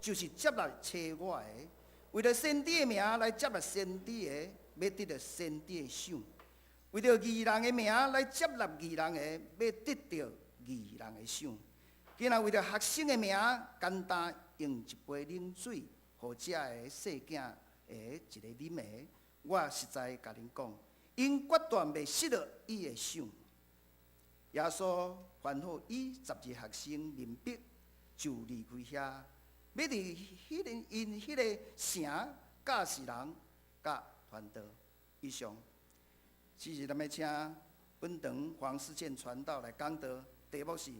就是接納差我的；為著先知的名來接納先知的，欲得著先知的賞；為著義人的名來接納義人的，欲得著義人的賞。今若為著學生的名，簡單用一杯冷水，予遮个細囝的一个啉的，我實在共恁講，𪜶決斷袂失落伊的賞。耶穌吩咐伊12學生面壁，就離開遐，欲佇彼个𪜶彼个城教示人，佮傳道。以上，此時咱欲請本堂黃思健傳道來講道，題目是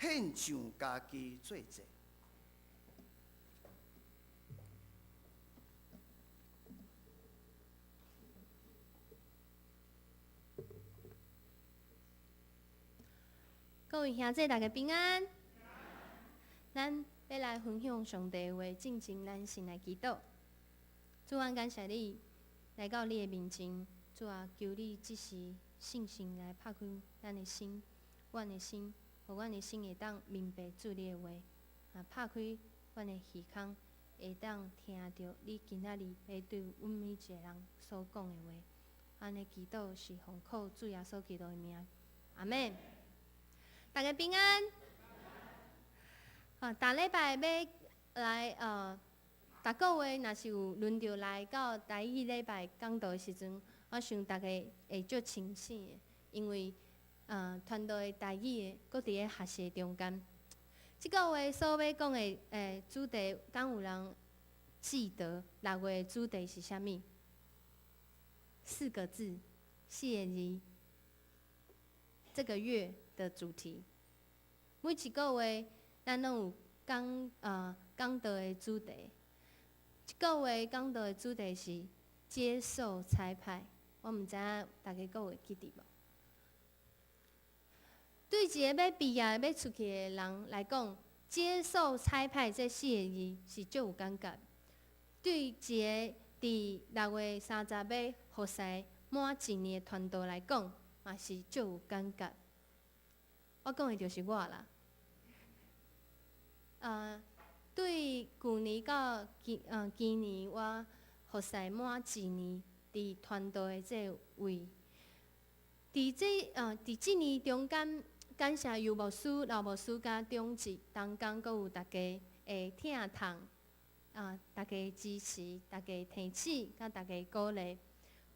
獻上家己做祭。各位兄弟，大家平安。咱欲來分享上帝的話，進前咱先來祈禱。主啊，感謝你來到你的面前，主啊，求你這時聖神來拍開咱的心，阮的心，予阮的心會當明白主你的話，啊，拍開阮的耳孔，會當聽著你今仔日欲對阮每一个人所講的話。按呢祈禱是奉靠主耶穌基督的名，阿們。大家平安。啊，逐禮拜欲來逐個月若是有輪著來到台語禮拜講道的時陣，我想大家會足清醒的，因為傳道的台語的，閣佇咧學習中間。這個月所欲講的主題，敢有人記得6月的主題是啥物？四個字，四個字。這個月的主題，每一個月咱攏有講道的主題。這個月講道的主題是接受差派，我毋知影大家閣會記得無？對一個欲畢業、欲出去的人來講，接受差派這四個字是足有感覺。對一個佇6月30欲服侍滿一年的傳道來講，嘛是足有感覺。我講的就是我啦。對舊年到今年，我服侍滿一年佇傳道的這個位，佇這年中間，感謝尤牧師、劉牧師佮長執同工，閣有大家的疼痛，啊，大家的支持，大家的提醒，佮大家的鼓勵。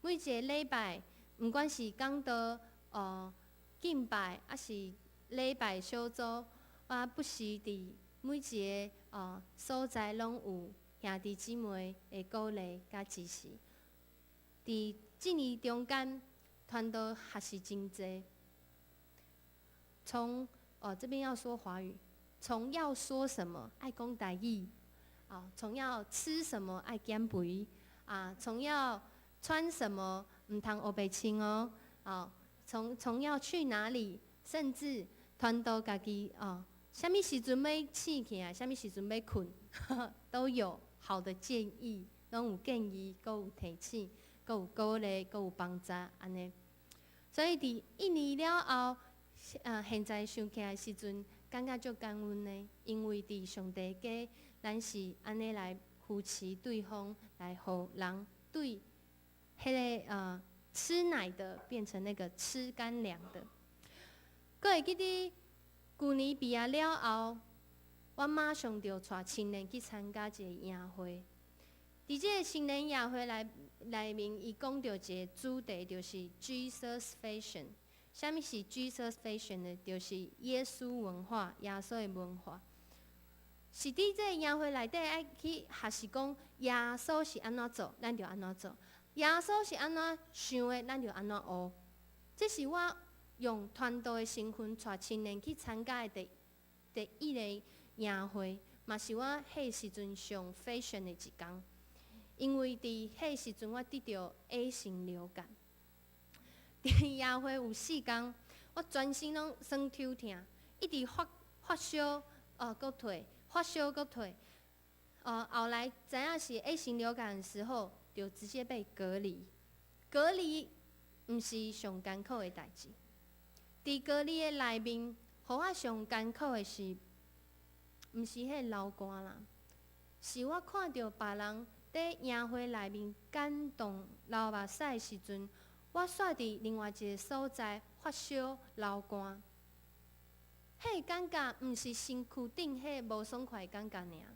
每一個禮拜，毋管是講道、敬拜，抑是禮拜小組，我不時佇每一个所在，攏有兄弟姊妹的鼓勵佮支持。佇這年中間，傳道學習真濟。從哦這邊要說華語，從要說什麼愛講台語，啊，從要吃什麼愛減肥，啊，從要穿什麼毋通烏白穿哦，啊，從要去哪裡，甚至傳道家己哦，啥物時陣欲醒起來，啥物時陣欲睏，都有好的建議，攏有建議，閣有提醒，閣有鼓勵，閣有幫助，按呢。所以佇一年了後，現在想起來時陣，感覺足感恩的，因為佇上帝家，咱是按呢來扶持對方，來予人對彼个吃奶的變成那個吃乾糧的。閣會記得舊年畢業了後，我馬上就帶青年去參加一個營會。佇這個青年營會內面，伊講著一個主題，就是 Jesus Fashion。啥物是 Jesus Fashion 呢？就是耶穌文化，耶穌的文化。是佇這個營會內底愛去學習講耶穌是按怎做，咱就按怎做；耶穌是按怎想的，咱就按怎學。這是我用傳道的身份帶青年去參加的第一个營會，嘛是我彼時陣上 fashion 的一工。因為佇彼時陣我得著 A 型流感，佇營會有四工，我全身攏酸抽疼，一直發燒，閣退，發燒閣退。後來知影是 A 型流感的時候，就直接被隔離。隔離毋是上艱苦的代誌，佇隔離的內面，予我上艱苦的是，毋是彼个流汗啦，是我看著別人佇營會內面感動流目屎的時陣，我煞佇另外一个所在發燒流汗。彼個感覺毋是身軀頂彼個無爽快的感覺爾，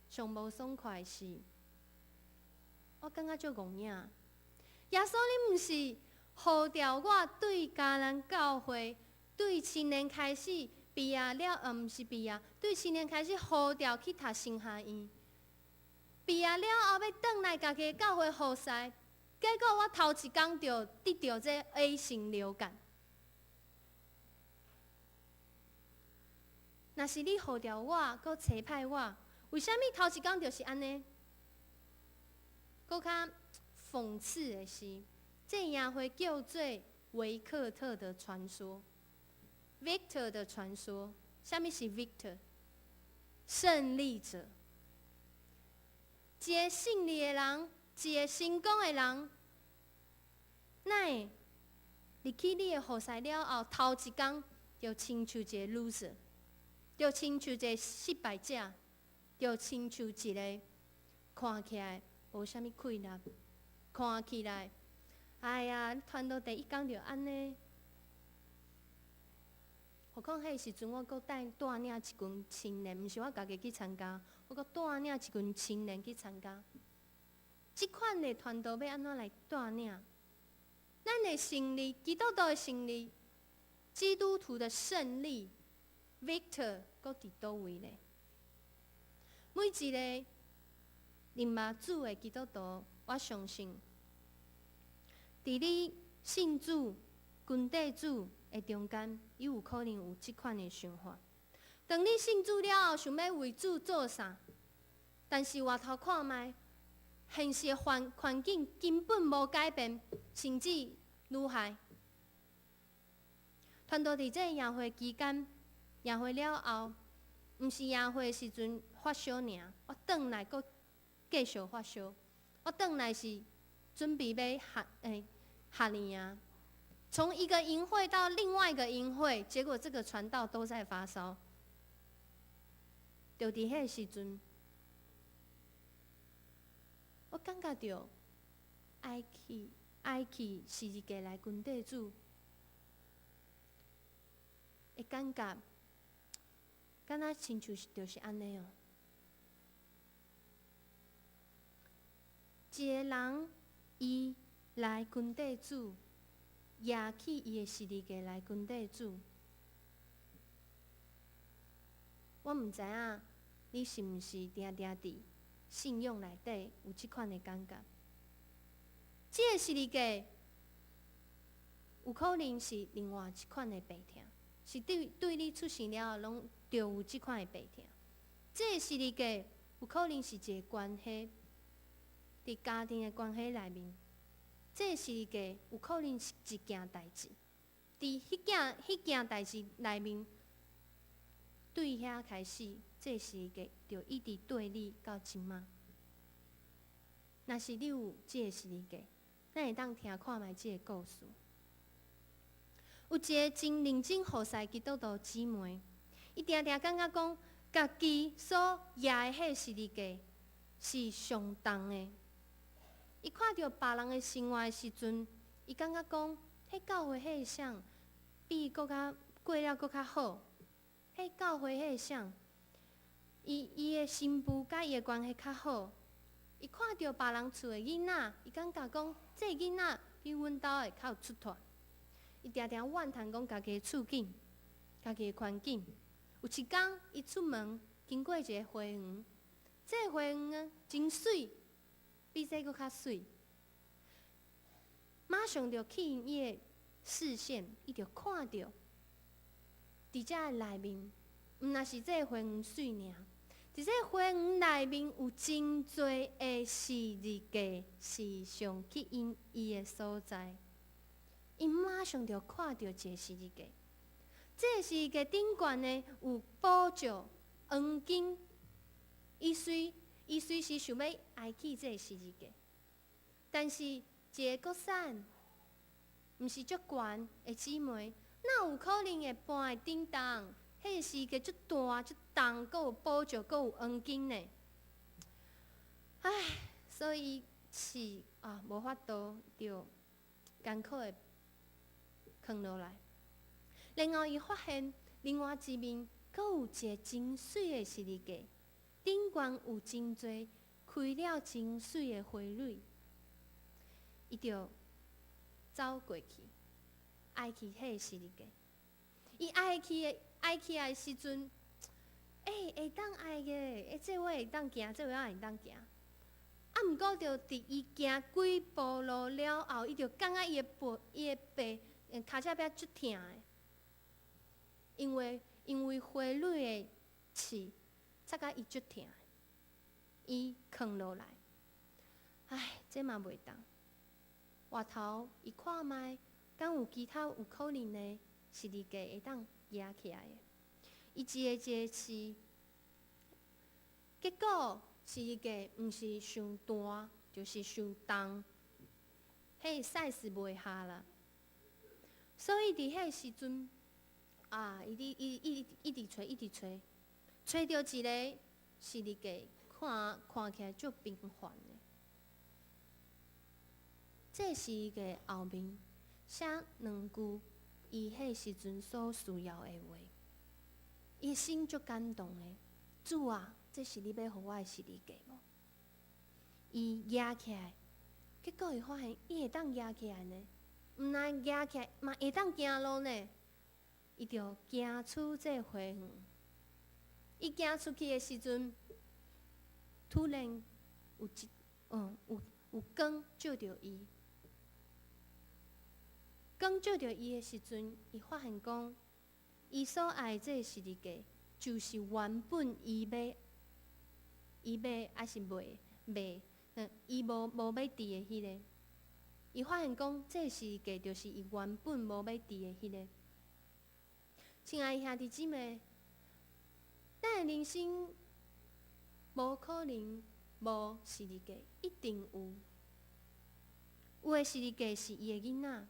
上無爽快是，我感覺足戇影。耶穌，你毋是呼召我對迦南教會，對青年開始畢業了，毋是畢業，對青年開始呼召去讀神學院。畢業了後，欲轉來家己的教會服侍，結果我頭一工就得著這 A 型流感。若是你呼召我，閣差派我，為啥物頭一工就是按呢？閣較諷刺的是，這營會叫做維克特的傳說，Victor 的傳說。啥物是 Victor？勝利者。一个勝利的人，一个成功的人，哪會入去你的服侍了後，頭一工就親像一个 loser，就親像一个失敗者，就親像一个看起來無啥物氣力，看起來，哎呀，傳道第一工就按呢。何況彼時陣，我閣帶領一群青年，毋是我家己去參加，我閣帶領一群青年去參加。這款的傳道欲按怎來帶領？咱的勝利，基督徒的勝利，基督徒的勝利，Victor 閣佇佗位咧？每一个認捌主的基督徒，我相信，佇你信主、跟綴主的中間，伊有可能有這款的想法。當你信主了後，想欲為主做啥？但是回頭看覓，現實環境根本無改變，甚至愈害。傳道佇這個營會期間，營會了後，毋是營會時陣發燒爾，我轉來閣繼續發燒。我轉來是準備欲學年啊。從一個營會到另外一個營會，結果這個傳道都在發燒。就佇彼個時陣，我感覺著愛去十字架來跟綴主，的感覺，敢若親像是就是按呢喔。一個人伊來跟綴主，舉起伊的十字架來跟綴主。我毋知影你是毋是定定佇信仰內底有這款的感覺。這个十字架有可能是另外一款的病痛，是對你出世了後攏著有這款的病痛。這个十字架有可能是一个關係，佇家庭的關係內面，這个十字架有可能是一件代誌，佇彼件代誌內面，對遐開始，這个十字架就一直綴你到這馬。若是你有這个十字架，咱會當聽看覓這个故事。有一个真認真服侍基督徒姊妹，伊定定感覺講，家己所舉的彼个十字架是上重的。伊看著別人的生活的時陣，伊感覺講，彼教會彼个誰比伊閣較過了閣較好。彼教會彼個誰，伊的新婦佮伊的關係較好。伊看著別人厝的囡仔，伊感覺講，這个囡仔比阮兜的較有出脫。伊定定怨嘆講家己的處境、家己的環境。有一工，伊出門經過一个花園，這个花園呢真媠，比這閣較媠。馬上就吸引伊的視線，伊就看著佇遮內面，毋若是這个花園媠爾，佇這個花園內面有真濟的十字架，時常吸引伊的所在。伊馬上就看著一个十字架，這个十字架頂懸呢有寶石、黃金。伊隨時想欲愛去這个十字架，但是一个國產，毋是足懸的姊妹，哪有可能會搬會頂重？彼个十字架足大足重，閣有寶石，閣有黃金呢。唉，所以試啊，無法度就艱苦的囥落來。然後伊發現另外一面，閣有一個真媠的十字架，頂懸有真濟開了真媠的花蕊，伊就走過去，挨去彼个十字架。伊挨去的挨起來的時陣，欸，會當挨的，欸，這我會當行，這我會當行。啊，毋過就佇伊行幾步路了後，伊就感覺伊的背、伊的背、跤脊壁足疼的，因為花蕊的刺插甲伊足疼，伊囥落來，唉，這嘛袂當。回頭伊看覓，敢有其他有可能的十字架會當舉起來的？伊一個一個試，結果十字架毋是傷大，就是傷重，彼個 size 袂合啦。所以佇彼個時陣，啊，伊佇伊伊一直揣，一直揣，揣著一個十字架，看看起來足平凡的。這十字架後面寫兩句，伊彼時陣所需要的話，伊心足感動的。主啊，這是你欲予我的十字架無？伊舉起來，結果伊發現伊會當舉起來呢，毋但舉起來，嘛會當行路呢。伊就行出這花園。伊行出去的時陣，突然有一嗯有有光照著伊。光照著伊的時陣，伊發現講，伊所愛的這個十字架，就是原本伊欲抑是袂袂，伊無欲佇的彼个。伊發現講，這個十字架就是伊原本無欲佇的彼个。親愛的兄弟姊妹，咱的人生無可能無十字架，一定有。有的十字架是伊的囡仔，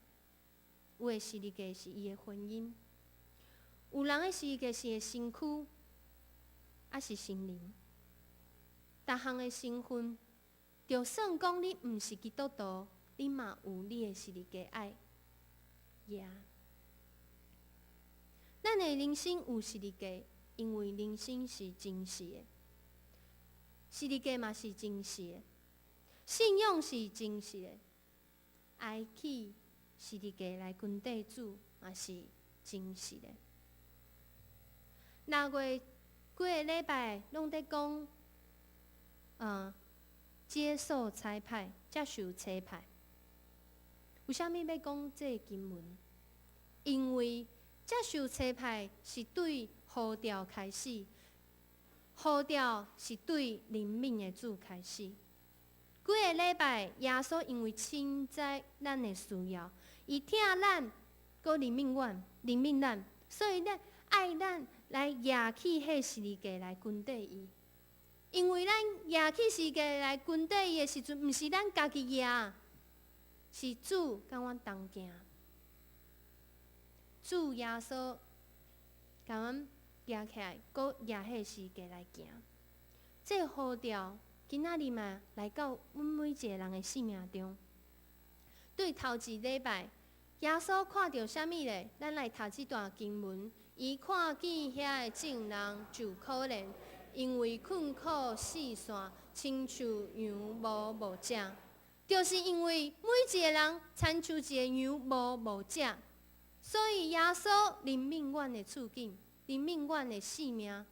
有的十字架是伊的婚姻，有人的十字架是伊的身軀，抑是心靈。逐項的身份，就算講你毋是基督徒，你嘛有你的十字架愛舉。咱的人生有十字架，因為人生是真實的，十字架嘛是真實的，信仰是真實的，愛去十字架來跟綴主嘛是真實的。6月幾個禮拜攏佇講，接受差派，接受差派。為啥物欲講這個經文？因為接受差派是對呼召開始，呼召是對憐憫的主開始。幾個禮拜，耶穌因為深知咱的需要，伊疼咱，閣憐憫阮，憐憫咱，所以咱愛咱來舉起彼十字架來跟綴伊。因為咱舉起十字架來跟綴伊的時陣，毋是咱家己舉，是主佮阮同行。主耶穌共阮舉起來，閣舉彼十字架來行。這個呼召今仔日嘛來到阮每一個人的生命中。對頭一禮拜，耶穌看著啥物咧？咱來讀這段經文。伊看見遐的眾人就可憐，因為困苦四散，親像羊無牧者。就是因為每一個人親像一個羊無牧者，所以耶穌憐憫阮的處境，憐憫阮的性命，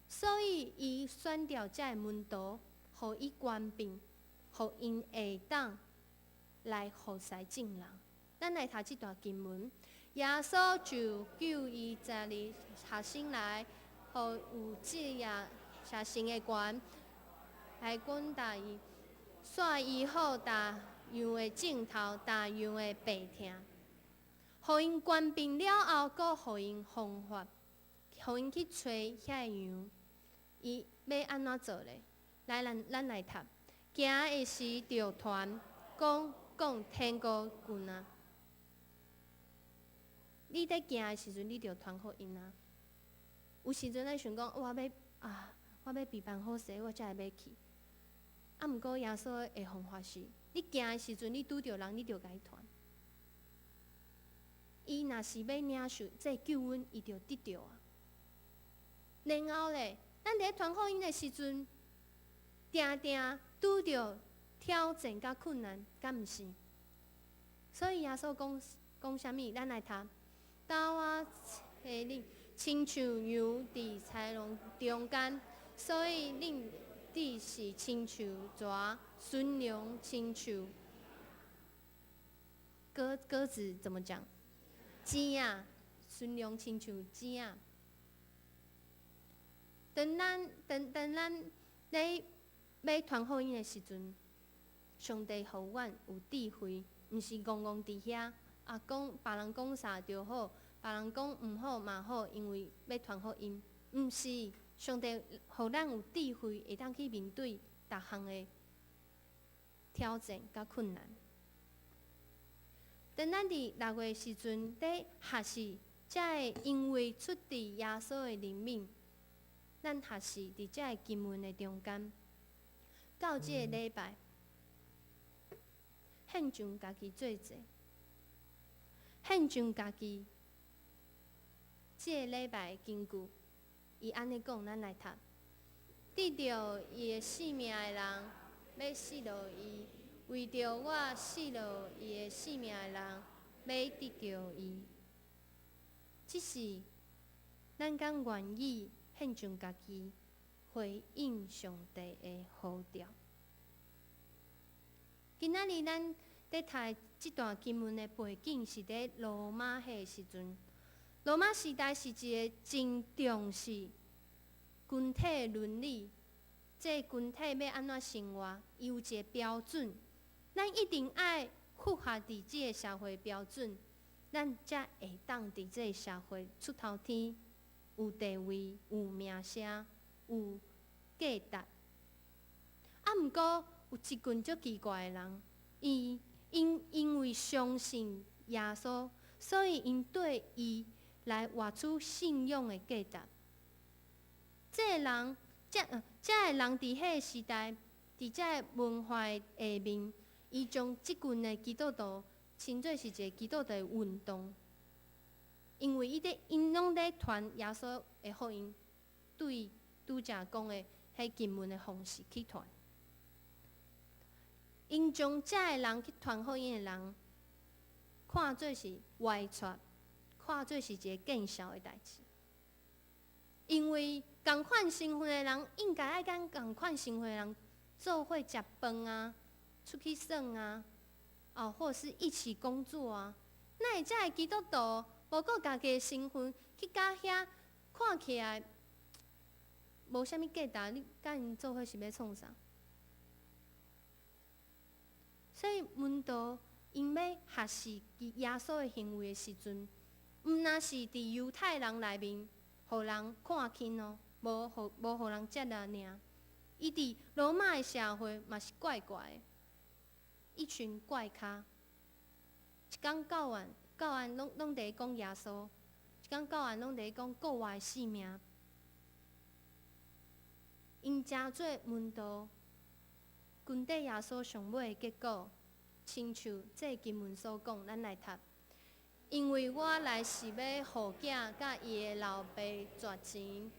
所以伊選著遮的門徒，予伊權柄，予𪜶會當來服侍眾人。咱來讀這段經文，耶穌就叫伊十二學生來，予有這樣邪神的權來管轄伊，煞醫好逐樣的症頭，逐樣的病痛。予𪜶權柄了後，閣予𪜶方法，予𪜶去揣遐个羊，伊欲按怎做咧？來，咱來讀。行的時就傳講講天國近啊！你佇行的時陣，你就傳福音啊！有時陣咱想講，我欲啊，我欲備辦好勢，我才會欲去。啊，毋過耶穌的方法是，你行的時陣，你拄著人，你就共伊傳。伊若是欲領受這救恩，伊就得著啊。然後咧，咱佇咧傳福音的時陣，定定拄著挑戰佮困難，敢毋是？所以耶穌講講啥物？咱來讀。當我揣恁，親像羊佇豺狼中間，所以恁得是親像蛇，馴良親像鴿鴿子怎麼講？雞仔，馴良親像雞仔。當咱當當咱咧欲傳福音的時陣，上帝予阮有智慧，毋是戇戇佇遐啊，講別人講啥就好，別人講毋好嘛好，因為欲傳福音，毋是上帝予咱有智慧，會當去面對逐項的挑戰佮困難。當咱佇六月時陣佇學習，才會因為出佇耶穌的憐憫，咱學習佇這个經文的中間，到這个禮拜，獻上家己做祭，獻上家己。這个禮拜的根據，伊按呢講，咱來讀。得著伊的性命的人，欲失落伊；為著我失落伊的性命的人，欲得著伊。這是咱敢願意獻上家己，回應上帝的呼召。今仔日咱佇讀這段經文的背景是佇羅馬彼個時陣。羅馬時代是一個真重視群體倫理，這個群體欲按怎生活，伊有一個標準，咱一定愛符合佇這個社會標準，咱才會當佇這個社會出頭天，有地位、有名聲、有價值。啊，毋過有一群足奇怪的人，伊𪜶因為相信耶穌，所以𪜶對伊來活出信仰的價值。這个人，這个人佇彼个時代，佇這个文化的下面，伊將這群的基督徒稱做是一个基督徒的運動，因為伊佇𪜶攏咧傳耶穌的福音，對拄才講的彼經文的方式去傳。𪜶將這个人去傳福音的人，看做是歪訛，看做是一个見笑的代誌。因為仝款身份的人，應該愛佮仝款身份的人做伙食飯啊，出去耍啊，哦，或是一起工作啊。哪會這个基督徒無顧家己的身份，去佮遐看起來無啥物價值，你佮𪜶做伙是欲創啥？所以門徒𪜶欲學習耶穌的行為的時陣，毋但是佇猶太人內面，予人看輕哦，無予人接納爾。伊佇羅馬的社會嘛是怪怪的，一群怪咖，一工到晚到晚攏佇講耶穌，一工到晚攏佇講國外的性命。𪜶成做門徒，跟綴耶穌上尾的結果，親像這經文所講，咱來讀。因為我來是欲予囝佮伊的老爸絕情，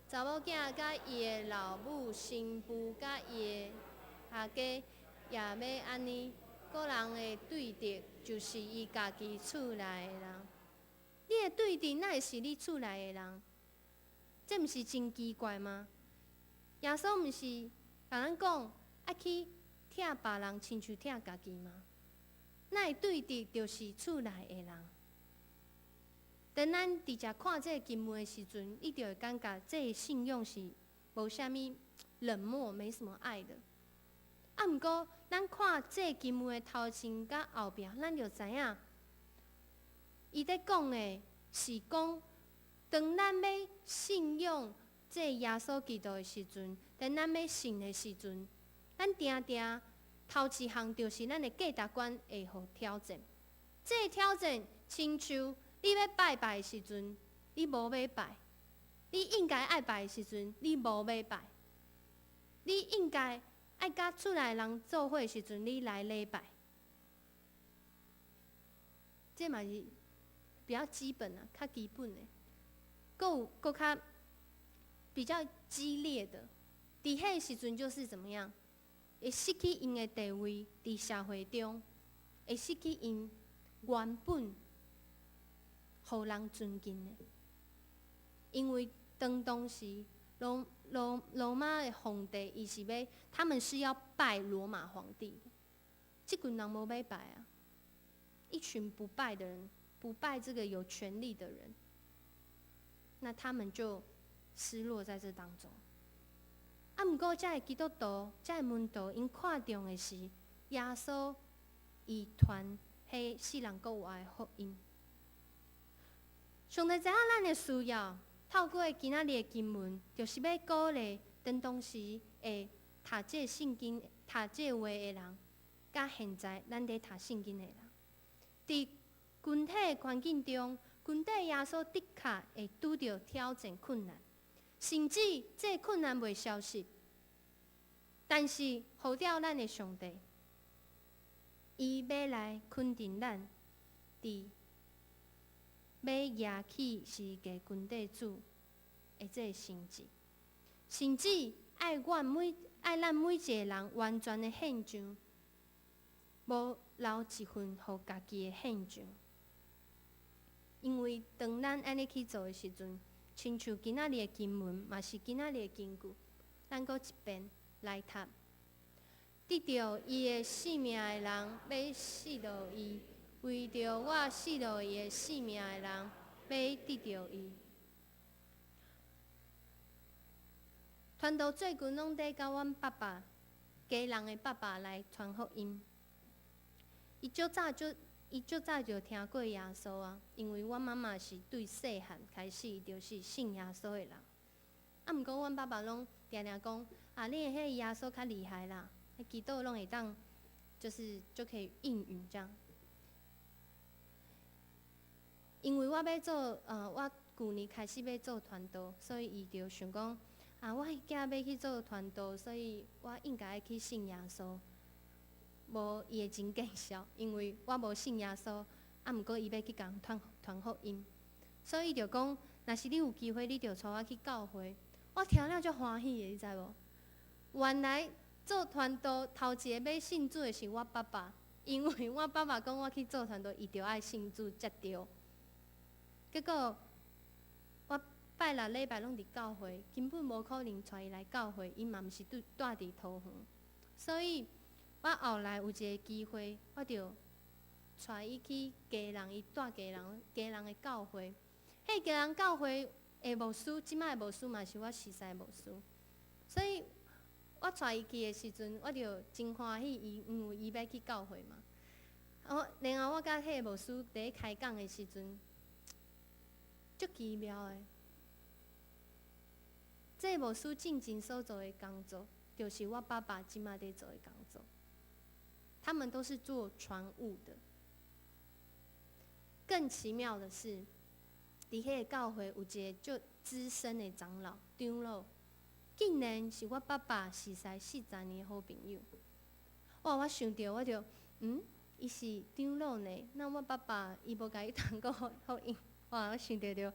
查某囝佮伊的老母，新婦佮伊的阿家，也欲按呢。各人的對敵就是伊家己厝內的人。你的對敵哪會是你厝內的人？這毋是真奇怪嗎？耶穌毋是共咱講愛去疼別人，親像疼家己嗎？哪會對敵就是厝內的人？當咱直接看這個經文的時陣，你就會感覺這個信仰是無啥物冷漠，沒什麼愛的。啊，毋過咱看這個經文的頭前佮後壁，咱就知影，伊咧講的是講，當咱欲信仰這耶穌基督的時陣，當咱欲信的時陣，咱定定頭一項就是咱的價值觀會予挑戰。這個挑戰親像你欲拜拜的時陣，你無欲拜，你應該愛拜的時陣，你無欲拜；你應該愛佮厝內人做伙的時陣，你來禮拜。這嘛是比較基本啊，較基本的。閣有閣較比較激烈的，佇彼時陣就是怎麼樣？會失去𪜶的地位，佇社會中會失去𪜶原本予人尊敬的，因為當時羅馬的皇帝，伊是欲，他們是要拜羅馬皇帝的，這群人無欲拜啊，一群不拜的人，不拜這個有權力的人，那他們就失落在這當中。啊，毋過這个基督徒、這个門徒，𪜶看重的是耶穌伊傳彼死人復活的福音。上帝知影咱的需要，透過今仔日的經文，就是欲鼓勵當時會讀這個聖經、讀這個話的人，佮現在咱佇讀聖經的人，佇群體的環境中，群體耶穌的確會拄著挑戰困難，甚至這個困難袂消失，但是呼召咱的上帝，伊欲來肯定咱，佇欲舉起十字架軍隊主的這個成績，甚至愛咱每一個人完全的獻上，無留一份予家己的獻上。因為當咱按呢去做的時陣，親像今仔日的經文，嘛是今仔日的根據，咱閣一遍來讀。得著伊的性命的人，欲失落伊；為著我失落伊的性命的人，欲得著伊。傳道最近攏佇佮阮爸爸，家人的爸爸來傳福音。伊足早就聽過耶穌啊，因為阮媽媽是對細漢開始就是信耶穌的人。啊，毋過阮爸爸攏定定講，啊，你的彼個耶穌較厲害啦，祈禱攏會當，就是就可以應允這樣。因為我欲做，我舊年開始欲做傳道，所以伊就想講，啊，我囝欲去做傳道，所以我應該愛去信耶穌。無伊會真見笑，因為我無信耶穌，啊，毋過伊欲去共傳傳福音，所以伊就講，若是你有機會，你就帶我去教會。我聽了足歡喜的，你知無？原來做傳道頭一个欲信主的是我爸爸，因為我爸爸講我去做傳道，伊就愛信主才對。結果我拜六禮拜攏佇教會，根本無可能帶伊來教會，伊嘛毋是住佇桃園，所以我後來有一个機會，我就帶伊去基隆，伊住基隆，基隆的教會。彼基隆教會的牧師，這擺的牧師嘛是我熟似的牧師，所以我帶伊去的時陣，我就真歡喜伊，因為伊欲去教會嘛。然後我佮彼個牧師佇咧開講的時陣，足奇妙的。這個牧師進前所做的工作，就是我爸爸這擺佇做的工作。他們都是做船務的。更奇妙的是，佇彼個教會有一個足資深的長老長老，竟然是我爸爸熟似40年的好朋友。哇！我想著我就，伊是長老呢，那我爸爸伊無共伊傳過福音，哇！我想著就，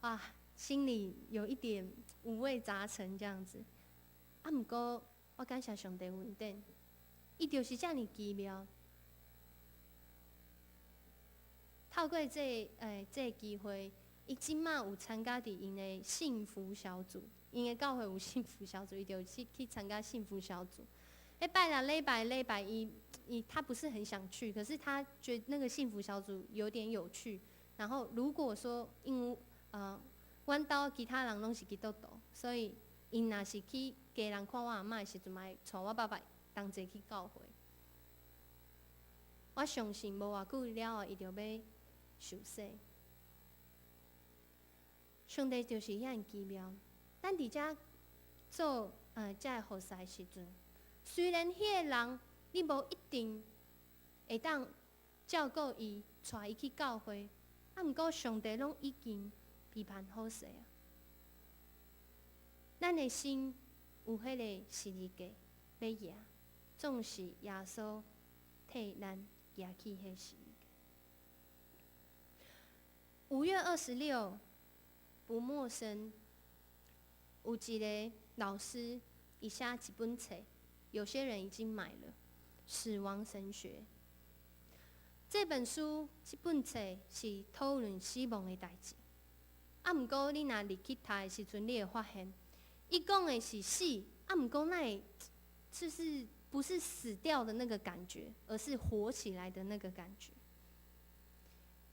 哇，心裡有一點五味雜陳這樣子。啊，毋過我感謝上帝恩典。伊就是遮爾奇妙，透過這個機會，伊這擺有參加佇𪜶的幸福小組，𪜶的教會有幸福小組，伊就去參加幸福小組。彼拜六禮拜禮拜一，他不是很想去，可是他覺得那個幸福小組有點有趣。然後如果說因為阮兜其他人攏是基督徒，所以𪜶若是去基隆看我阿嬤的時陣，嘛會帶我爸爸同齊去教會。我相信無偌久了後，伊就欲受洗。上帝就是遐爾奇妙。咱佇遮做遮个服侍的時陣，雖然彼个人你無一定會當照顧伊，帶伊去教會，啊，毋過上帝攏已經預辦好勢啊。咱的心有彼个十字架欲举，總是耶穌替咱舉起彼十字架。5月26不陌生，有一个老師伊寫一本冊，有些人已經買了《死亡神學》這本書，這本冊是討論死亡的代誌。啊，毋過你若入去讀的時陣，你會發現，伊講的是死，啊，毋過那會就是不是死掉的那個感覺，而是活起來的那個感覺。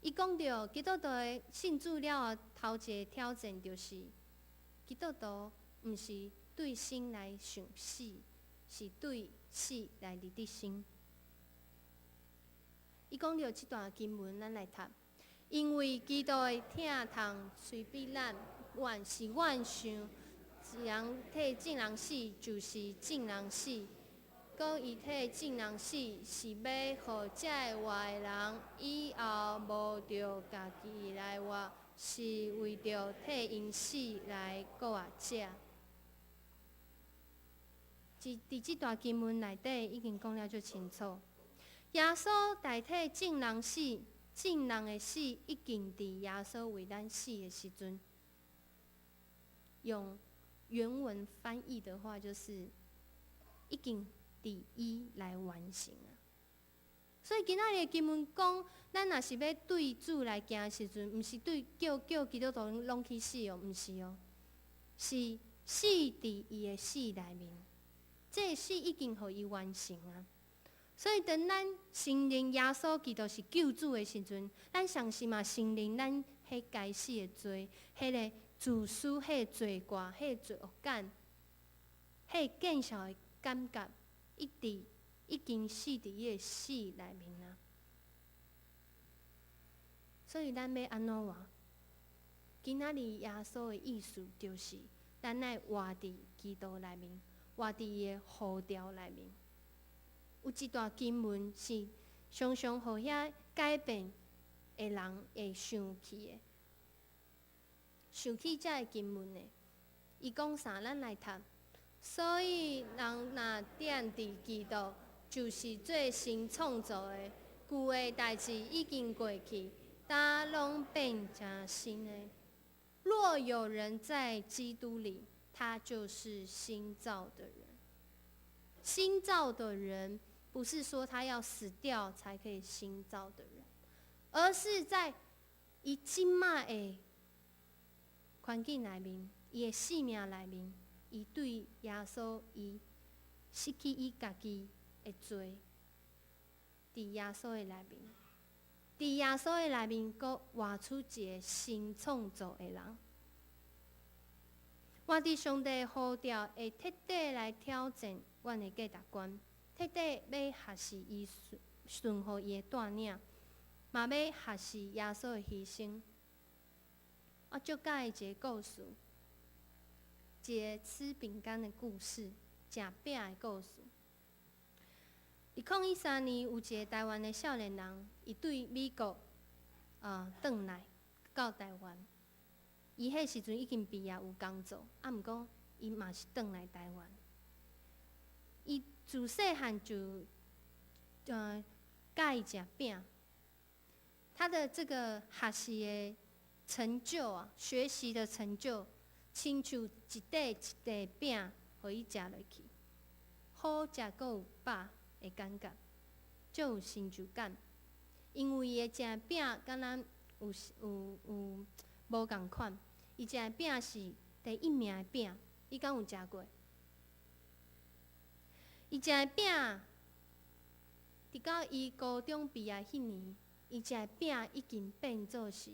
伊講著基督徒的信主了後，頭一個挑戰就是，基督徒毋是對生來想死，是對死來得生。伊講著這段經文，咱來讀。因為基督的疼痛催逼咱，阮是阮想，一人替眾人死，就是眾人死。閣伊替眾人死，是欲予這會活的人以後無著家己來活，是為著替𪜶死來閣活者。佇這段經文內底已經講了足清楚，耶穌代替眾人死，眾人的死已經佇耶穌為咱死的時陣，用原文翻譯的話，就是已經佇伊來完成啊。所以今仔日的經文講，咱若是欲對主來行的時陣，毋是對叫叫基督徒攏去死哦，毋是哦，是死佇伊的死內面，這個死已經予伊完成啊。所以當咱承認耶穌基督是救主的時陣，咱同時嘛承認咱彼該死的罪，彼個自私、彼個罪過、彼個罪惡感、彼個見笑的感覺，一直已經死佇伊的死內面啊。所以咱欲按怎活？今仔日耶穌的意思就是，咱愛活佇基督內面，活佇伊的呼召內面。有一段經文是常常予遐改變的人會想起的，想起這個經文的。伊講啥？咱來讀。所以人若踮佇基督，就是做新創造的，舊的代誌已經過去，呾攏變成新的。若有人在基督裡，他就是新造的人。新造的人，不是說他要死掉才可以新造的人，而是在伊這馬的環境內面，伊的生命內面，伊對耶穌，伊失去伊家己的罪，佇耶穌的內面，佇耶穌的內面，閣活出一個新創造的人。活佇上帝呼召，會徹底來挑戰阮的價值觀，徹底欲學習伊順服伊的帶領，嘛欲學習耶穌的犧牲。我足佮意一個故事，一個吃餅乾的故事，食餅的故事。2013年，有一個台灣的少年人，伊對美國轉來到台灣。伊彼時陣已經畢業有工作，啊，毋過伊嘛是轉來台灣。伊自細漢就佮意食餅。他的這個學習的成就啊，學習的成就，親像一塊一塊餅，予伊食落去，好食閣有飽的感覺，足有成就感。因為伊的食餅敢若有有有無仝款，伊食的餅是第一名的餅，你敢有食過？伊食的餅，直到伊高中畢業彼年，伊食的餅已經變做是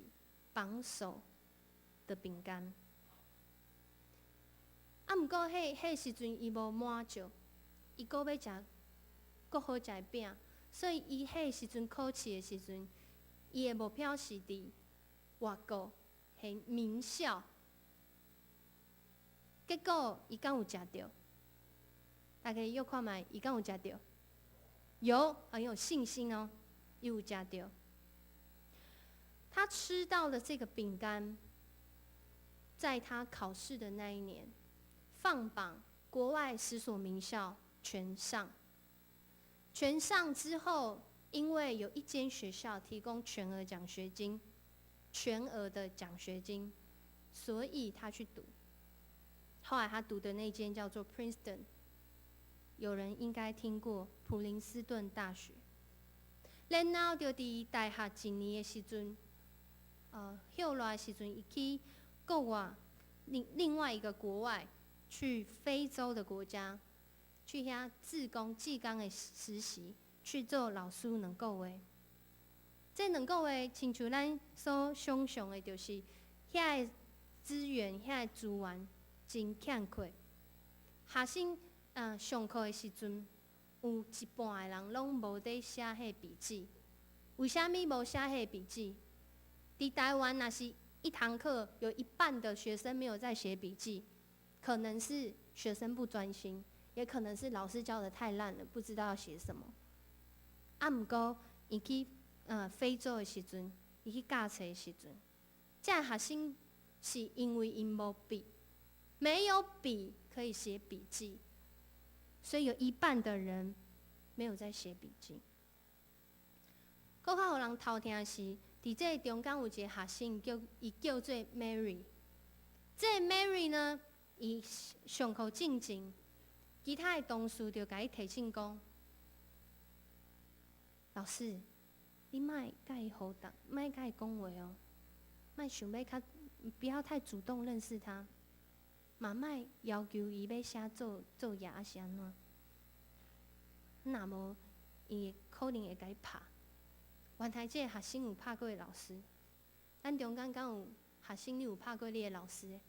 榜首的餅乾。啊，毋過彼彼時陣伊無滿足，伊閣欲食閣好食的餅，所以伊彼時陣考試的時陣，伊的目標是佇外國彼名校。結果伊敢有食著？大家約看覓，伊敢有食著？有，很有信心哦，伊有食著。他吃到了這個餅乾，在他考試的那一年，放榜，國外10所名校全上。全上之後，因為有一間學校提供全額獎學金，全額的獎學金，所以他去讀。後來他讀的那間叫做 Princeton，有人應該聽過普林斯頓大學。然後就佇大學一年的時陣，歇熱的時陣，伊去國外另外一個國外，去非洲的國家，去遐志工志工的實習，去做老師兩個月。這兩個月，親像咱所想象的，就是遐个資源、遐个資源真欠缺。學生上課的時陣，有一半的人攏無佇寫彼筆記。為啥物無寫彼筆記？佇台灣，若是一堂課有一半的學生沒有在寫筆記，可能是學生不專心，也可能是老師教得太爛了，不知道要寫什麼。啊，毋過伊去非洲的時陣，伊去教冊的時陣，這學生是因為𪜶無筆，沒有筆可以寫筆記，所以有一半的人沒有在寫筆記。閣較予人頭疼的是，佇這個中間有一個學生叫伊叫做 Mary。這個 Mary 呢，伊上課進前，其他的同事就共伊提醒講：老師，你莫共伊互動，莫共伊講話哦，莫想欲較，不要太主動認識他，嘛莫要求伊欲寫作業抑是按怎？若無，伊可能會共你拍。原來這個學生有拍過老師，咱中間敢有學生你有拍過你的老師的？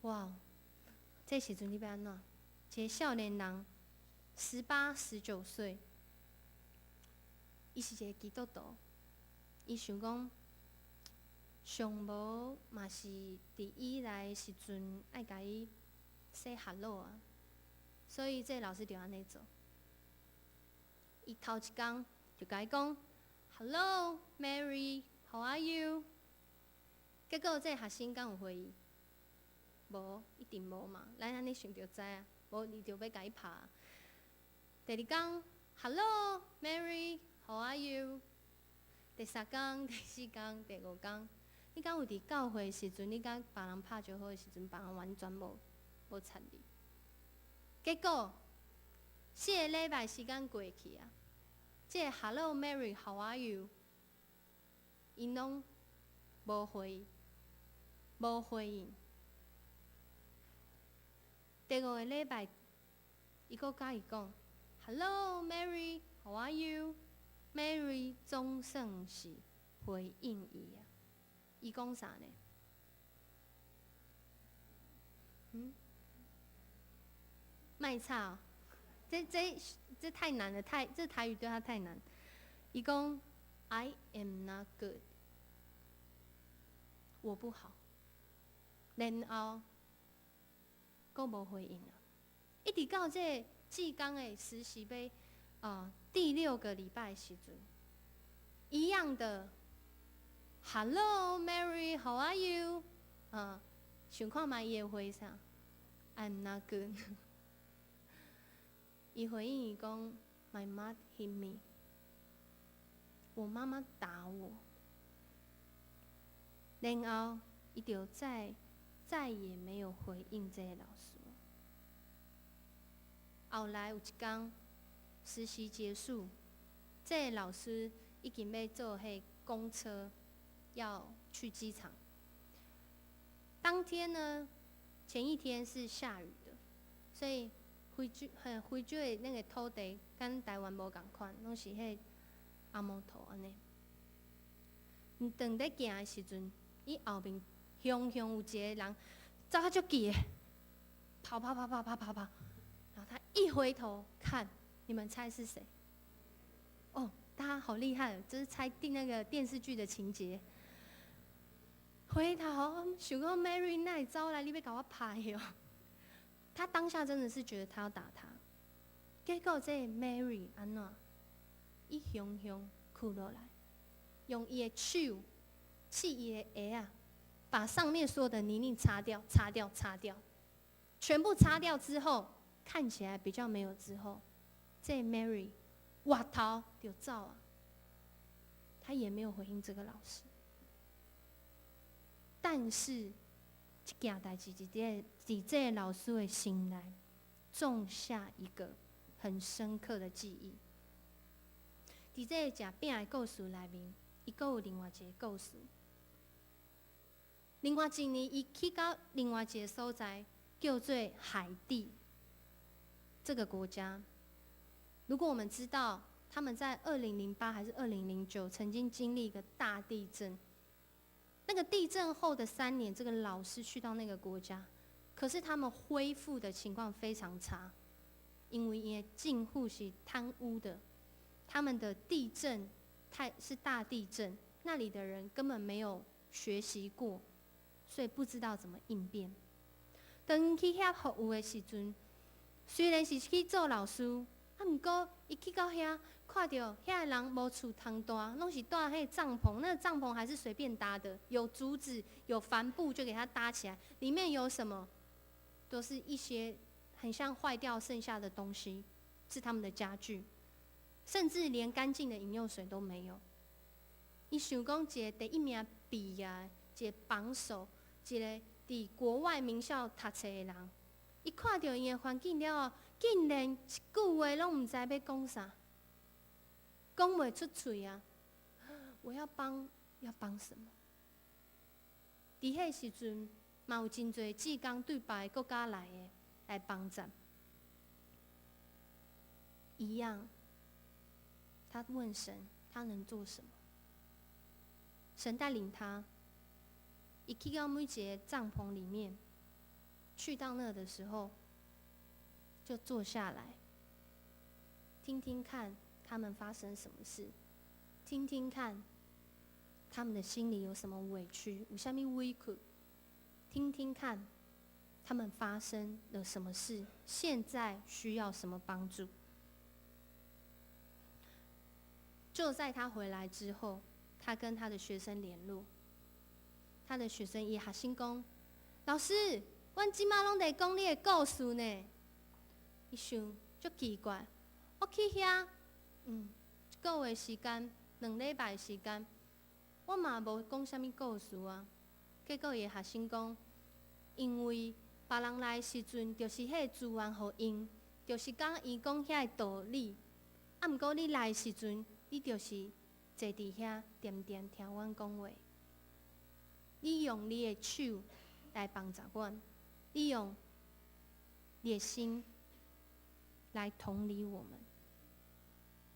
哇！這時陣你欲按怎？一個少年人，18、19歲，伊是一個基督徒，伊想講，上無嘛是佇伊來的時陣愛共伊 say hello 啊，所以這個老師就按呢做。伊頭一工就共伊講，Hello Mary，How are you？結果這個學生敢有回伊？無，一定無嘛。咱按呢想就知啊，無伊就欲共伊拍。第二工，Hello Mary，How are you？第三工、第四工、第五工，你敢有佇教會時陣，你共別人拍招呼的時陣，別人完全無睬你。結果4個禮拜時間過去啊，這個 Hello Mary，How are you？𪜶攏無回，無回應。第五個禮拜，伊閣共伊講：Hello Mary，How are you？Mary 總算是回應伊啊。伊講啥呢？嗯？莫吵，這太難了，這台語對他太難。伊講：I am not good，我不好。然後，閣無回應啊！一直到這個志工的實習欲第六個禮拜時陣，一樣的，Hello Mary，How are you？啊，想看覓伊會回啥？I'm not good。伊回應伊講，My mom hit me。我媽媽打我。然後，伊就再也沒有回應這個老師。後來有一工實習結束，這個老師已經欲坐彼公車要去機場。當天呢，前一天是下雨的，所以非洲的那個土地佮台灣無仝款，攏是彼紅毛土按呢。當咧行的時陣，伊後面雄雄有一個人走較足急的，跑跑跑跑跑跑跑，然後他一回頭看，你們猜是誰？哦，大家好厲害，就是猜定那個電視劇的情節。回頭想講 Mary 哪會走來，你欲共我拍喲？他當下真的是覺得他要打他，結果這個 Mary 按怎？伊雄雄屈落來，用伊的手拭伊的鞋仔，把上面所有的泥濘擦掉，擦掉，擦掉。全部擦掉之後，看起來比較沒有之後，這 Mary 回頭就走啊，他也沒有回應這個老師。但是，這件代誌佇這個老師的心內種下一個很深刻的記憶。佇這個食餅的故事內面，伊閣有另外一個故事。另外一年，伊去到另外一個所在，叫做海地這個國家。如果我們知道他們在2008還是2009曾經經歷一個大地震，那個地震後的3年，這個老師去到那個國家，可是他們恢復的情況非常差，因為𪜶政府是貪污的，他們的地震太是大地震，那裡的人根本沒有學習過，所以不知道怎麼應變。當去遐服務的時陣，雖然是去做老師，啊，毋過伊去到遐，看著遐个人無厝通蹛，攏是蹛彼個帳篷，那個帳篷還是隨便搭的，有竹子、有帆布就給它搭起來，裡面有什麼，都是一些很像壞掉剩下的東西，是他們的家具，甚至連乾淨的飲用水都沒有。伊想講一個第一名畢業，一個榜首，一個佇國外名校讀冊的人，伊看著𪜶的環境了後，竟然一句話攏毋知欲講啥，講袂出喙啊！我要幫，要幫什麼？佇彼時陣，嘛有真濟志工對別个國家來的來幫贊。一樣，他問神，他能做什麼？神帶領他，伊去到每一個帳篷裡面，去到那的時候，就坐下來，聽聽看他們發生什麼事，聽聽看他們的心裡有什麼委屈，有啥物委屈，聽聽看他們發生了什麼事，現在需要什麼幫助。就在他回來之後，他跟他的學生聯絡，他的學生伊學生講：“老師，阮這馬攏佇講你的故事呢。”伊想足奇怪，我去遐，一個月時間，2禮拜時間，我嘛無講啥物故事啊。結果伊的學生講，因為別人來的時陣，就是彼个資源予𪜶，就是講伊講遐个道理。啊，毋過你來的時陣，你就是坐佇遐，恬恬聽阮講話。你用你的手來幫助阮，你用你的心來同理我們。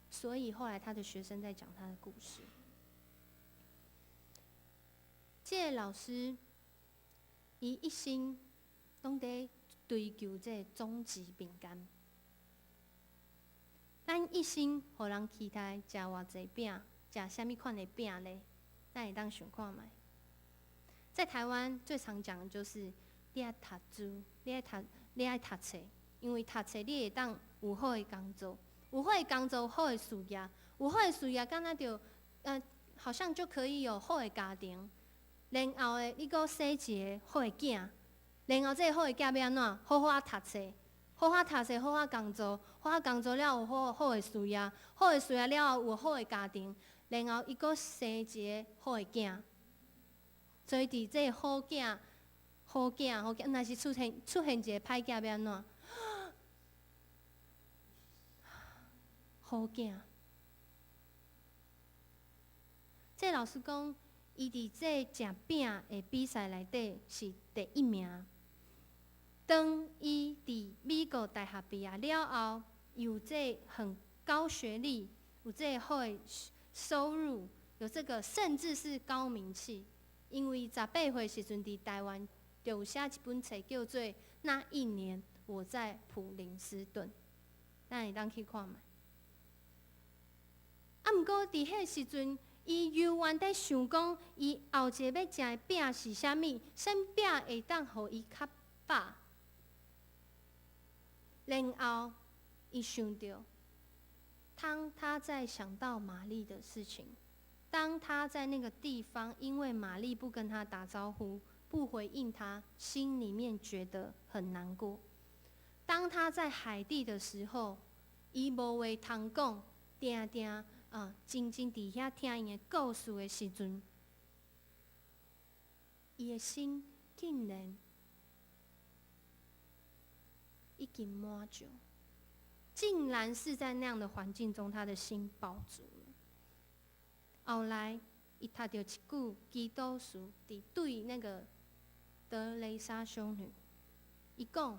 所以後來他的學生在講他的故事。這個老師，伊一生攏佇追求這個終極餅乾。咱一生予人期待食偌濟餅，食啥物款的餅咧？咱會當想看覓？在台灣最常講的就是你愛讀書，你愛讀冊，因為讀冊你會當有好的工作，有好的工作，有好的事業，有好的事業，敢若就，好像就可以有好的家庭。然後的，你閣生一个好的囝，然後這个好的囝欲按怎？好好仔讀冊，好好讀冊，好好工作，好好工作了有好好的事業，好的事業了後有好的家庭，然後伊閣生一个好的囝。所以佇這個好囝、好囝、好囝，若是出現一个歹囝欲按怎？好囝。這老師講，伊佇這食餅的比賽內底是第一名。當伊佇美國大學畢業了後，有這很高學歷，有這好的收入，有這個甚至是高名氣。因為18歲時陣佇台灣就有寫一本冊叫做《那一年我在普林斯頓》，咱會當去看覓。啊，毋過佇彼時陣，伊猶原佇想講，伊後一個欲食的餅是啥物？啥物餅會當予伊較飽？然後，伊想著，當他在想到瑪麗的事情，當他在那個地方，因為瑪麗不跟他打招呼，不回應他，心裡面覺得很難過。當他在海地的時候，伊無話通講，定定啊，靜靜佇遐聽𪜶的故事的時陣，伊的心竟然已經滿足，竟然是在那樣的環境中，他的心飽足了。後來，伊讀著一句祈禱詞，佇對那個德蕾莎修女，伊講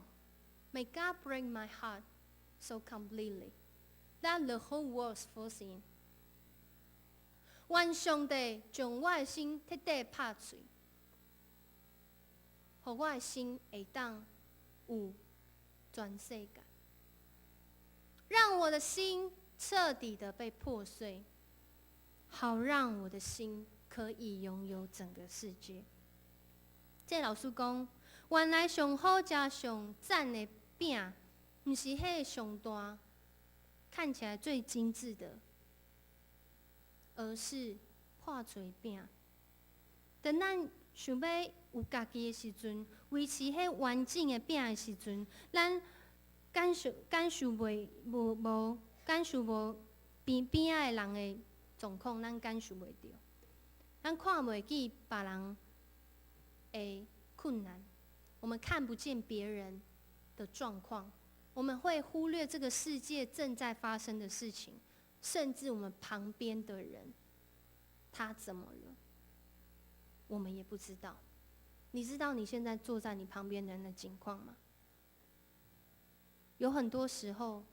：May God break my heart so completely that the whole world falls in。願上帝將我的心徹底拍碎，予我的心會當有全世界，讓我的心徹底的被破碎，好讓我的心可以擁有整個世界。這老師講，原來上好食、上讚的餅，毋是彼个上大、看起來最精緻的，而是破碎餅。當咱想欲有家己的時陣，維持彼完整的餅的時陣，咱感受袂無無感受無邊邊仔的人的狀況，咱感受袂著，咱看袂見別人的困難，我們看不見別人的狀況，我們會忽略這個世界正在發生的事情，甚至我們旁邊的人，他怎麼了，我們也不知道。你知道你現在坐在你旁邊的人的情況嗎？有很多時候，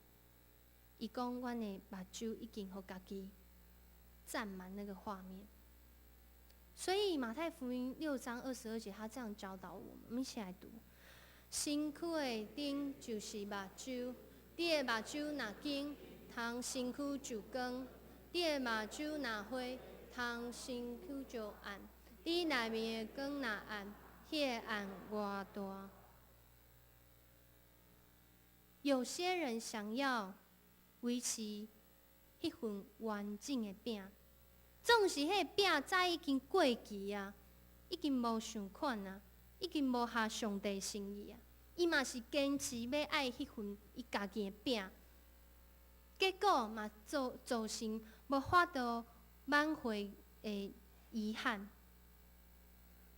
伊講阮的目睭已經予家己佔滿那個畫面。所以馬太福音6章22節，他這樣教導我們，我們一起來讀：身軀的燈就是目睭，你的目睭若堅，通身軀就光；你的目睭若花，通身軀就暗。你內面的光若暗，彼個暗偌大。有些人想要維持彼份完整的餅，總是彼个餅早已經過期啊，已經無相仝啊，已經無合上帝心意啊。伊嘛是堅持欲愛彼份伊家己的餅，結果嘛造成無法度挽回的遺憾。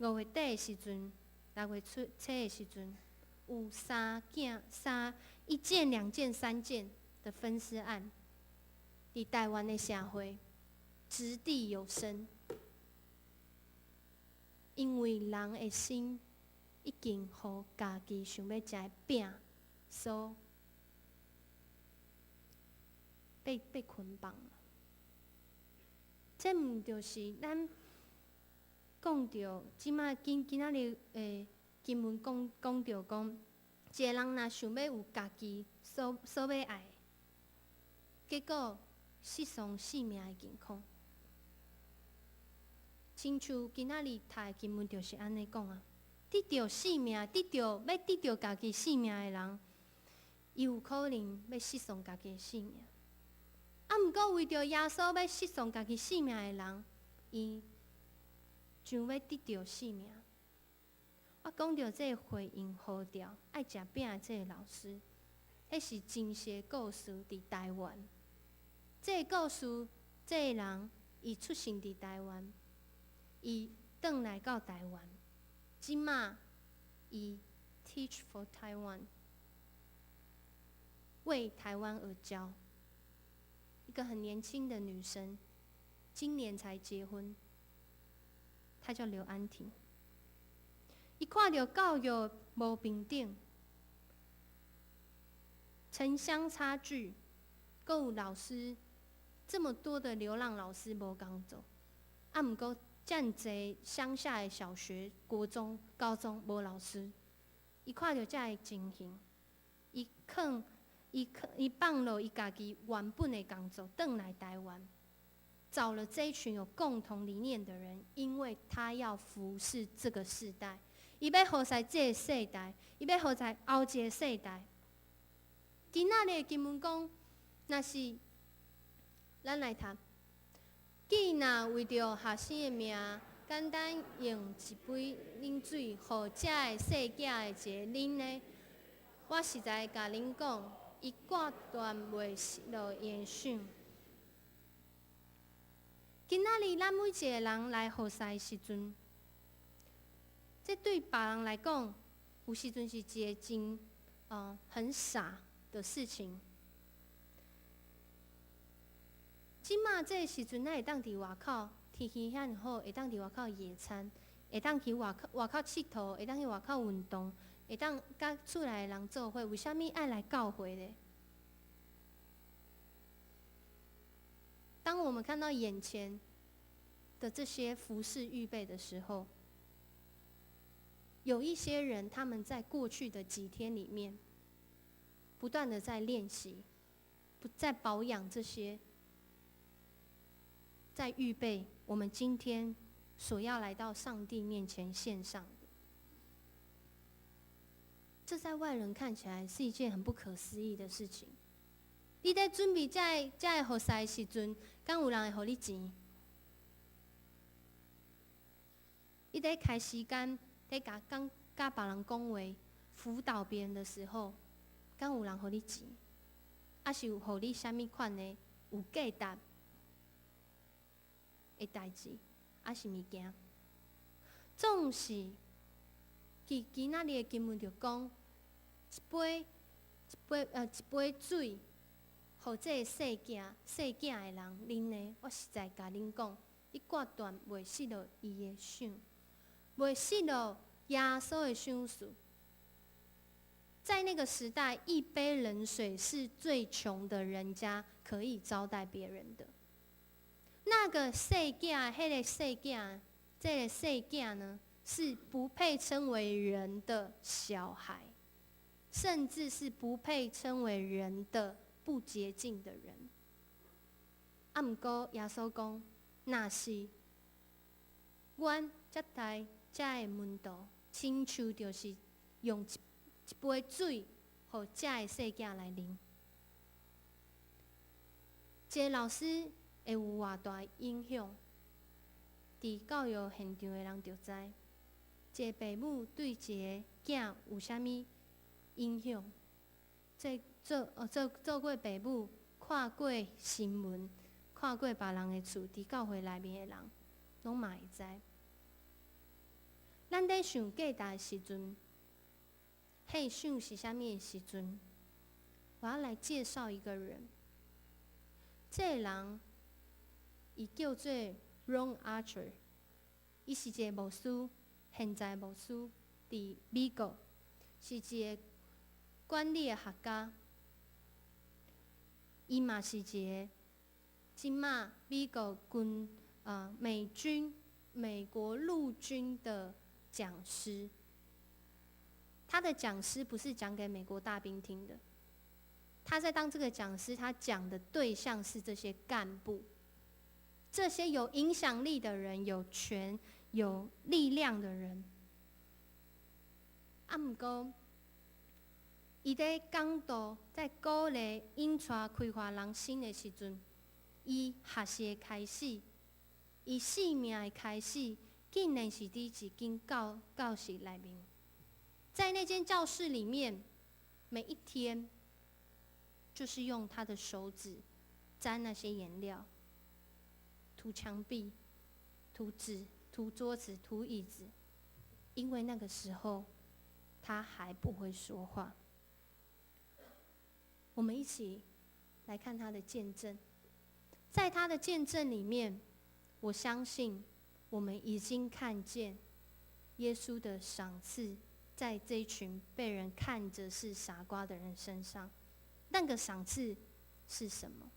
5月底的時陣，6月初的時陣，有三件、三一件、兩件、三件的分屍案，佇台灣的社會擲地有聲，因為人的心已經予家己想欲食的餅所被捆綁了。這毋就是咱講著，這擺今今仔日的經文講著講，一个人若想欲有家己所欲愛，結果失喪性命的境況。親像今仔日讀的經文就是按呢講啊，得著性命，得著欲得著家己性命的人，伊有可能欲失喪家己的性命。啊，毋過為著耶穌欲失喪家己性命的人，伊將欲得著性命。我講著這個回應號召愛食餅的這個老師，彼是真實的故事，佇台灣。這個故事，這個人伊出生佇台灣，伊轉來到台灣，這馬伊 teach for Taiwan，為台灣而教。一個很年輕的女生，今年才結婚，她叫劉安婷。伊看著教育無平等，城鄉差距，閣有老師這麼多的流浪老師無工做，啊，毋過遮爾濟鄉下的小學、國中、高中無老師，伊看著遮个情形，伊放落伊家己原本的工作，轉來台灣，找了這一群有共同理念的人，因為他要服侍這個世代，伊欲服侍這個世代，伊欲服侍後一個世代。今仔日的經文講，若是咱來讀，既若為著學生的名，共簡單用一杯冷水，予遮个細囝的一个啉呢？我實在共恁講，伊決斷袂失落伊的賞。今仔日咱每一个人來服侍的時陣，這對別人來講，有時陣是一个真很傻的事情。這馬這个時陣，咱會當佇外口天氣遐爾好，會當佇外口野餐，會當去外口外口𨑨迌，會當去外口運動，會當佮厝內的人做伙。為啥物愛來教會咧？當我們看到眼前的這些服事預備的時候，有一些人他們在過去的幾天裡面，不斷的在練習，不在保養這些，在預備我們今天所要來到上帝面前獻上的。這在外人看起來是一件很不可思議的事情。你在準備這个這个服事的時陣，敢有人會予你錢？你在開時間在共講佮別人講話、輔導別人的時候，敢有人予你錢？抑是有予你啥物款的有價值的代誌，抑是物件？總是，今今仔日的經文就講，一杯一杯一杯水，予這个細囝細囝的人啉呢，我實在共恁講，你決斷袂失落伊的賞，袂失落耶穌的賞賜。在那個時代，一杯冷水是最窮的人家可以招待別人的。那個細囝，彼個細囝，這个細囝呢，是不配稱為人的小孩，甚至是不配稱為人的不潔淨的人。啊，毋過耶穌講，若是阮接待遮个門徒，親像就是用一一杯水，予遮个細囝來啉。一个老師會有偌大影響？佇教育現場的人就知，一個爸母對一个囝有啥物影響？這做做做過爸母，看過新聞，看過別人的厝，佇教會內面的人，攏嘛會知。咱咧想價值的時陣，彼想是啥物的時陣，我要來介紹一個人。這个人，伊叫做 Ron Archer，伊是一个牧師，現在牧師，佇美國，是一個管理的學家。伊嘛是一个這馬美國軍美軍美國陸軍的講師。他的講師不是講給美國大兵聽的，他在當這個講師，他講的對象是這些幹部，這些有影響力的人、有權有力量的人。啊，毋過，伊咧講道，在鼓勵、引帶、開發人心的時陣，伊學習的開始，伊生命的開始，竟然是佇一間教教室內面。在那間教室裡面，每一天就是用他的手指沾那些顏料，塗牆壁、塗紙、塗桌子、塗椅子，因為那個時候他還不會說話。我們一起來看他的見證，在他的見證裡面，我相信我們已經看見耶穌的賞賜。在這一群被人看着是傻瓜的人身上，那個賞賜是什麼？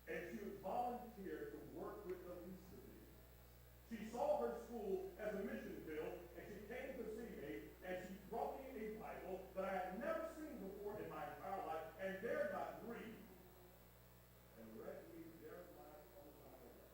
And she would volunteer to work with the least of these. She saw her school as a mission field, and she came to see me, and she brought me a Bible that I had never seen before in my entire life and dared not read, and read me Jeremiah 29:11.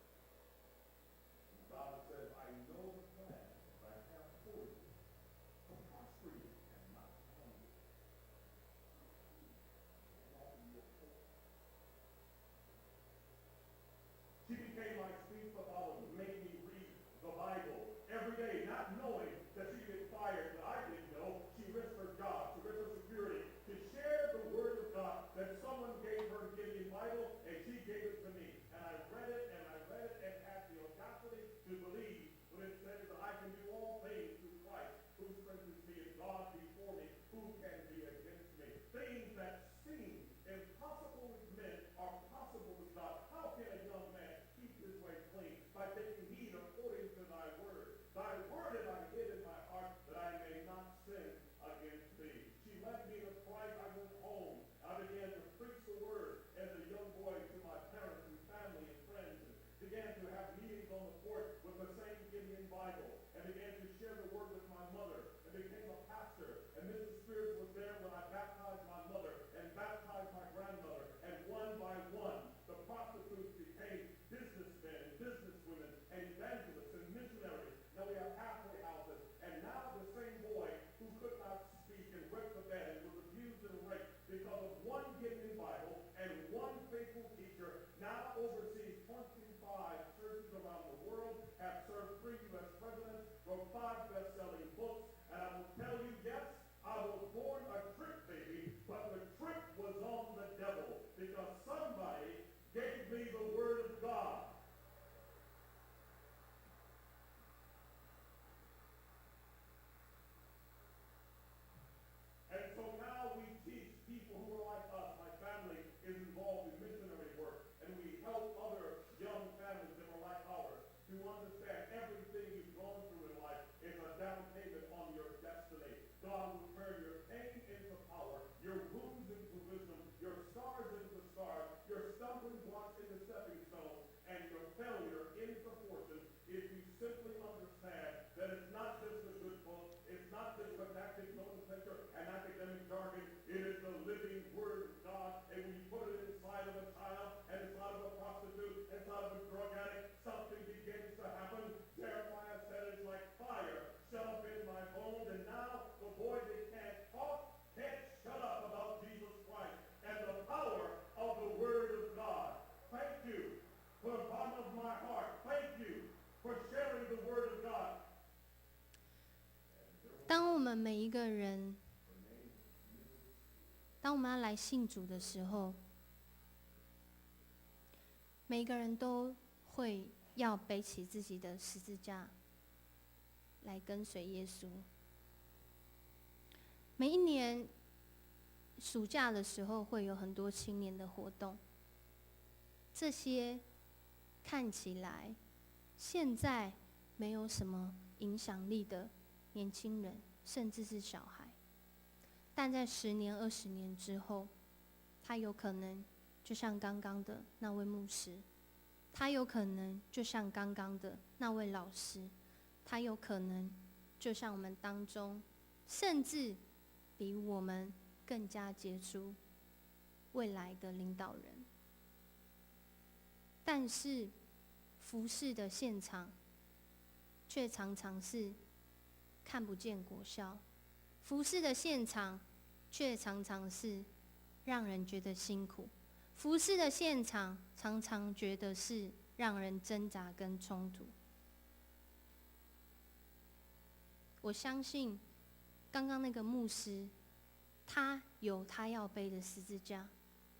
To understand everything you've gone through in life is a down payment on your destiny. God will turn your pain into power, your wounds into wisdom, your scars into stars, your stumbling blocks into stepping stones, and your failure into fortune if you simply understand that it's not just a good book, it's not just didactic nomenclature and academic jargon, it is the living Word of God. And when you put it inside of a child, and inside of a prostitute, inside of a drug addict, something begins to happen. Jeremiah said it's like fire shut up in my bones, and now the boy that can't talk can't shut up about Jesus Christ and the power of the Word of God. Thank you from the bottom of my heart. Thank you for sharing the Word of God. 当我们每一个人，当我们要来信主的时候，每一个人都会要背起自己的十字架来跟随耶稣。每一年暑假的时候，会有很多青年的活动。这些看起来现在没有什么影响力的年轻人，甚至是小孩，但在10年、20年之后，他有可能就像刚刚的那位牧师，他有可能就像刚刚的那位老师，他有可能就像我们当中，甚至比我们更加杰出未来的领导人。但是，服侍的现场却常常是看不见果效，服侍的现场却常常是让人觉得辛苦，服侍的现场常常觉得是让人挣扎跟冲突。我相信刚刚那个牧师，他有他要背的十字架，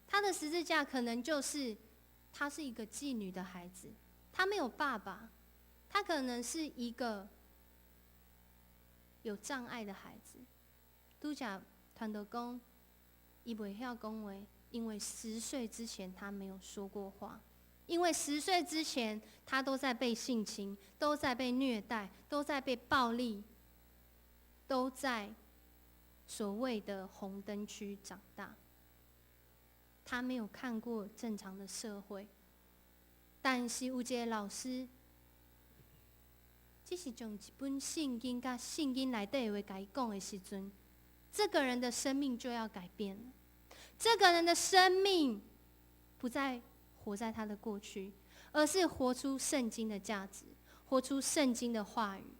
他的十字架可能就是他是一个妓女的孩子，他没有爸爸，他可能是一个有障碍的孩子。拄才传道讲，伊袂晓讲话，因为十岁之前他没有说过话，因为十岁之前他都在被性侵，都在被虐待，都在被暴力，都在所谓的红灯区长大。他没有看过正常的社会，但是有一个老师，只是将一本圣经佮圣经内底的话共伊讲的时阵，这个人的生命就要改变了。这个人的生命不再活在他的过去，而是活出圣经的价值，活出圣经的话语，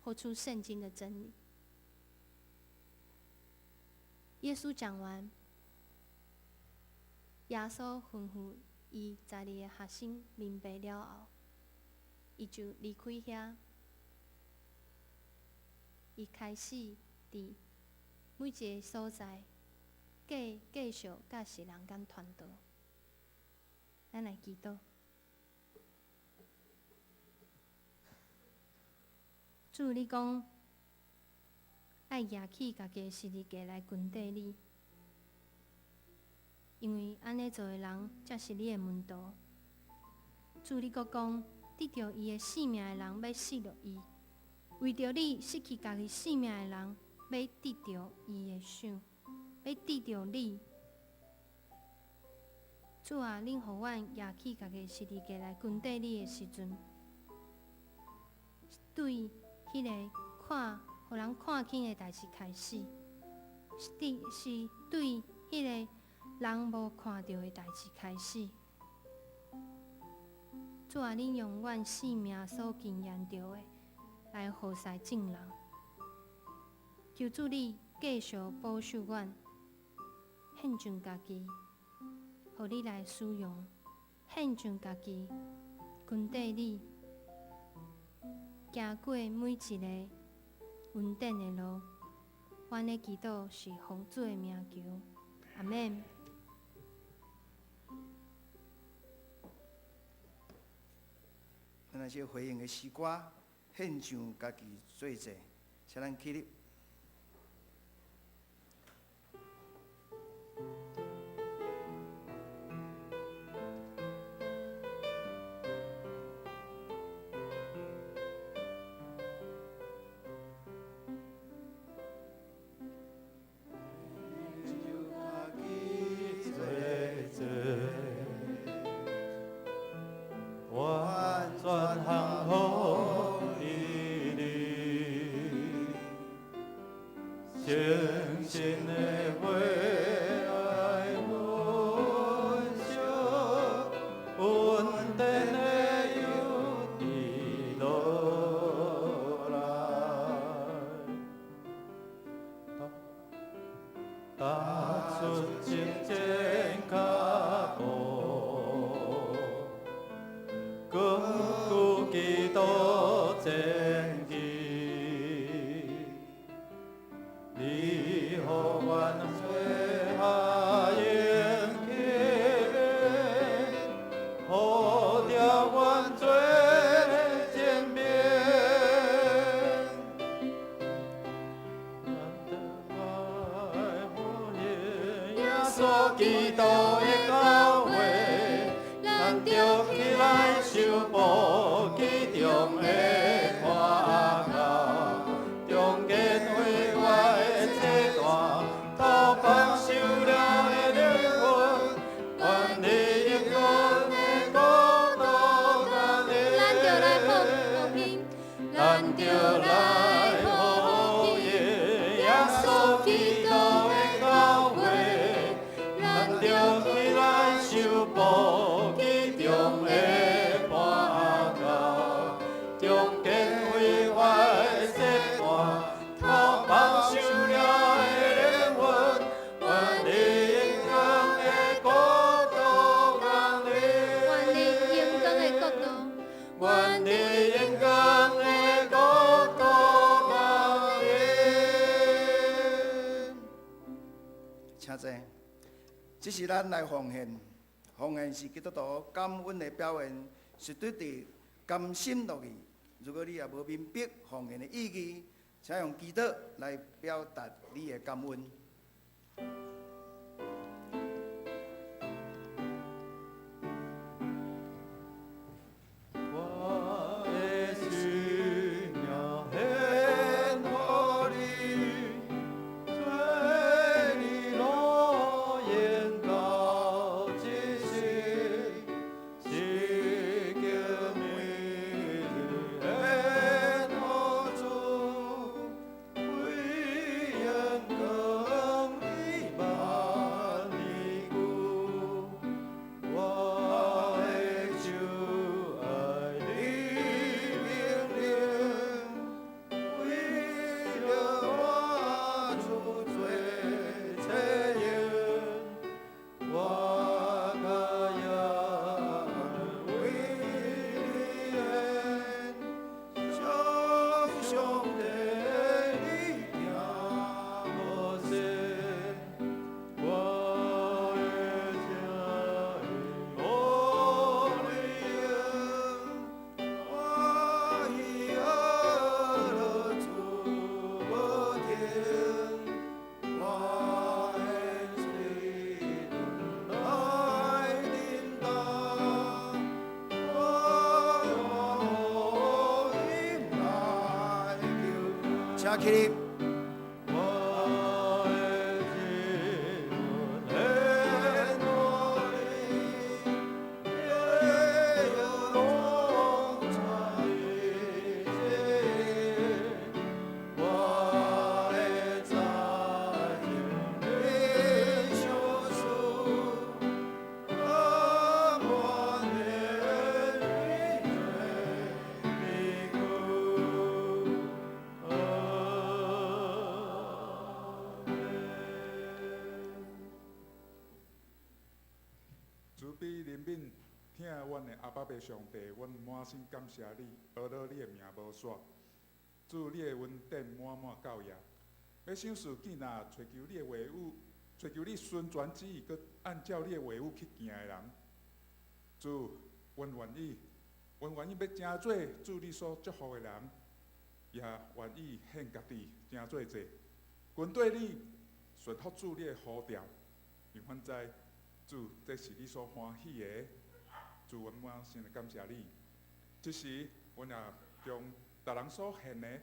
活出圣经的真理。耶稣讲完，耶稣吩咐伊12个学生明白了后，伊就离开遐。伊开始伫每一个所在，继续佮世人共传道。咱来祈祷。主，你讲爱举起家己的十字架来跟缀你，因为按呢做的人才是你的门徒。主，你阁讲，得著伊的性命的人欲失落伊，为著你失去家己性命的人欲得著伊的赏，欲得著你。主啊，恁予阮举起家己的十字架来跟缀你的时阵，对彼个看，予人看轻的代志开始，是对彼个人无看著的代志开始。主啊，恁用阮性命所经验著的来服侍众人。求主你继续保守阮，献上家己，予你来使用，献上家己，跟缀你，行过每一个稳定的路。阮的祈祷是奉主的名求，阿们。咱来说回应的诗歌，献上家己做祭，请咱起立。完全降服於你，誠實的話愛焚燒，恩典的油滴落來，踏出前進腳步，根據基督前進，你予阮血下勇氣，予掉阮做前面。咱著來呼應耶穌基督的教誨，咱著起來修補其中的破口，中間毀壞的這段，偷放受了的靈魂，願你榮光的國度降臨。咱著來呼應，咱著來呼應耶穌基督的教誨，咱著起來修補其中的破口，中間毀壞的這段，偷放受了的靈魂，願你榮光的國度降臨。願你榮光的國度，願你榮光的國度降臨。請坐。這是咱來奉獻，奉獻是基督徒感恩的表現，是對佇甘心樂意。如果你也無明白奉獻的意義，請用祈禱來表達你的感恩。我的心命獻予你，做你樂園到這世，是叫你獻予主，為榮光的萬年久。我的主愛你命令，為著我主做冊用，我甘願為你獻，向上帝你行無息。我的情意予你用，我喜樂主無停，我的嘴來叮當，我用來求。請起立。我的心獻予你，耶和華我的财你相思，甘願你做阿門。慈悲憐憫疼愛阮的阿爸父上帝，阮滿心感謝你，阿樂你的名無煞。主你的恩典滿滿到也。欲賞賜見若揣求你的話語，揣求你順全旨意，閣按照你的話語去行的人。主，阮願意，阮願意欲成做主你所祝福的人，也願意獻家己成做祭，跟綴你，順服主你的呼召。因阮知主這是你所歡喜的。主，阮滿心的感謝你。這時，阮也將逐人所獻的。